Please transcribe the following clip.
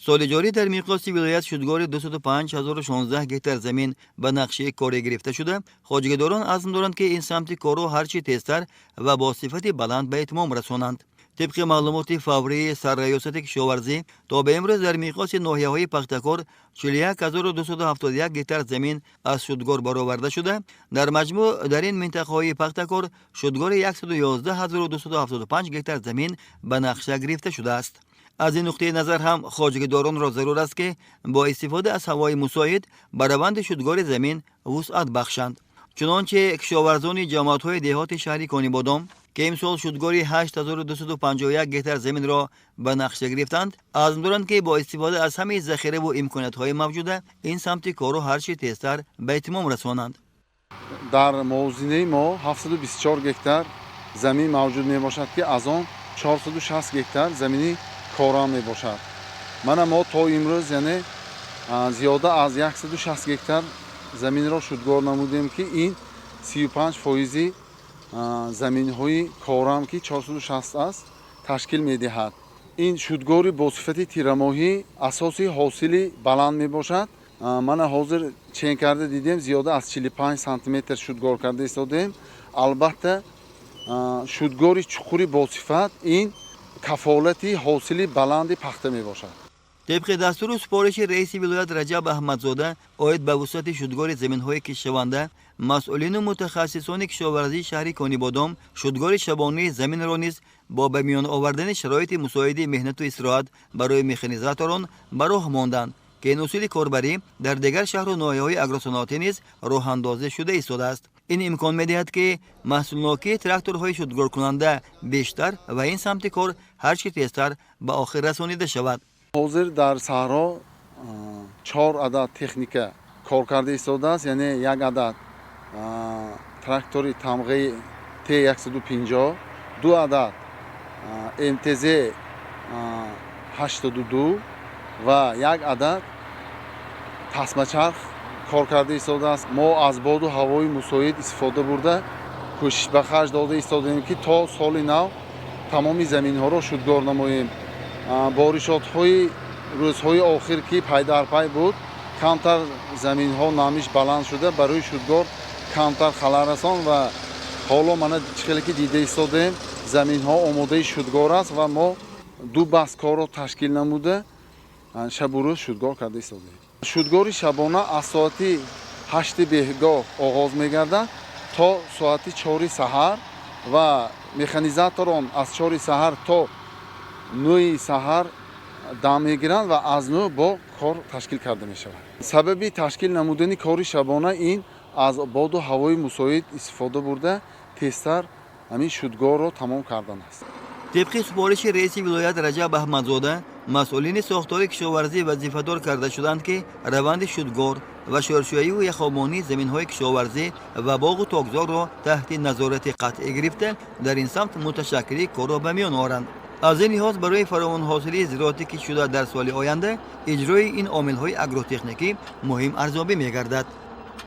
Соли ҷорӣ дар миқёси вилоят шудгори 205 016 гектар замин ба нақшаи корӣ гирифта шуда, хоҷагидорон азм доранд, ки ин самти корро ҳарчи тезтар ва бо сифати баланд ба итмом расонанд. Тибқи маълумоти фаврии Сарраёсати кишоварзӣ, то ба имрӯз дар миқёси ноҳияҳои Пахтакор 41 271 гектар замин аз шудгор бароварда шуда, дар маҷмӯъ дар ин минтақаҳои Пахтакор шудгори 111 275 гектар замин ба нақша гирифта шудааст. Аз ин нуқтаи назар ҳам хоҷагидоронро зарур аст, ки бо истифода аз ҳавои мусоид ба раванди шудгори замин вусъат бахшанд. Чунонче кишоварзони ҷамоатҳои деҳоти шаҳри Конибодом, ки имсол шудгори 8251 гектар заминро ба нақша гирифтанд, азм доранд, ки бо истифода аз ҳамаи захираву имкониятҳои мавҷуда ин самти корро ҳарчи тезтар ба итмом расонанд. Дар муозинаи мо 724 гектар замин мавҷуд мебошад, ки аз он 460 гектар замини корам мебошад. Мана, мо то имрӯз, яъне зиёда аз 160 гектар заминро шудгор намудем, ки ин 35 фоизи заминҳои корам, ки 460 аст, ташкил медиҳад. Ин шудгори бо сифати тирамоҳӣ асоси ҳосили баланд мебошад. Мана, ҳозир чен карда дидем, зиёда аз 45 сантиметр шудгор карда истодем. Албатта, шудгори чуқури босифат ин кафолати ҳосили баланди пахта мебошад. Тибқи дастуру супориши раиси вилоят Раҷаб Аҳмадзода оид ба вусъати шудгори заминҳои киштшаванда, масъулину мутахассисони кишоварзии шаҳри Конибодом шудгори шабонии заминро низ бо ба миён овардани шароити мусоиди меҳнату истироҳат барои механизаторон ба роҳ монданд, ки ин усули корбарӣ дар дигар шаҳру ноҳияҳои агросаноатӣ низ роҳандозӣ шуда истодааст. Ин имкон медиҳад, ки маҳсулнокии тракторҳои шудгоркунанда бештар ва ин самти кор ҳарчи тезтар ба охир расонида шавад. Ҳозир дар саҳро чор адад техника кор карда истодааст, яъне як адад трактори тамғаи Т 150, ду адад МТЗ 82 ва як адад тасмачарх кор карда истодааст. Мо аз боду ҳавои мусоид истифода бурда, кӯшиш ба харҷ дода истодаем, ки то соли нав тамоми заминҳоро шудгор намоем. Боришотҳои рӯзҳои охир, ки пайдарпай буд, камтар заминҳо намиш баланд шуда, барои шудгор камтар халал расон ва ҳоло мана, чӣ хеле ки дида истодаем, заминҳо омодаи шудгор аст ва мо ду баст корро ташкил намуда, шабу рӯз шудгор карда истодаем. Шудгори шабона аз соати 8-и беҳгоҳ оғоз мегардад то соати 4-и саҳар ва механизаторон аз 4-и саҳар то 9-и саҳар дам мегиранд ва аз 9 бо кор ташкил карда мешавад. Сабаби ташкил намудани кори шабона ин аз боду ҳавои мусоид истифода бурда, тезтар ҳамин шудгорро тамом кардан аст. Тибқи супориши раиси вилоят Раҷаб Аҳмадзода, масъулини сохтори кишоварзӣ вазифадор карда шуданд, ки раванди шудгор ва шӯршӯяиву яхобонии заминҳои кишоварзӣ ва боғу токзорро таҳти назорати қатъӣ гирифта, дар ин самт муташаккилии корро ба миён оранд. Аз ин лиҳоз, барои фаровонҳосилии зироатӣ кишт шуда дар соли оянда иҷрои ин омилҳои агротехникӣ муҳим арзёбӣ мегардад.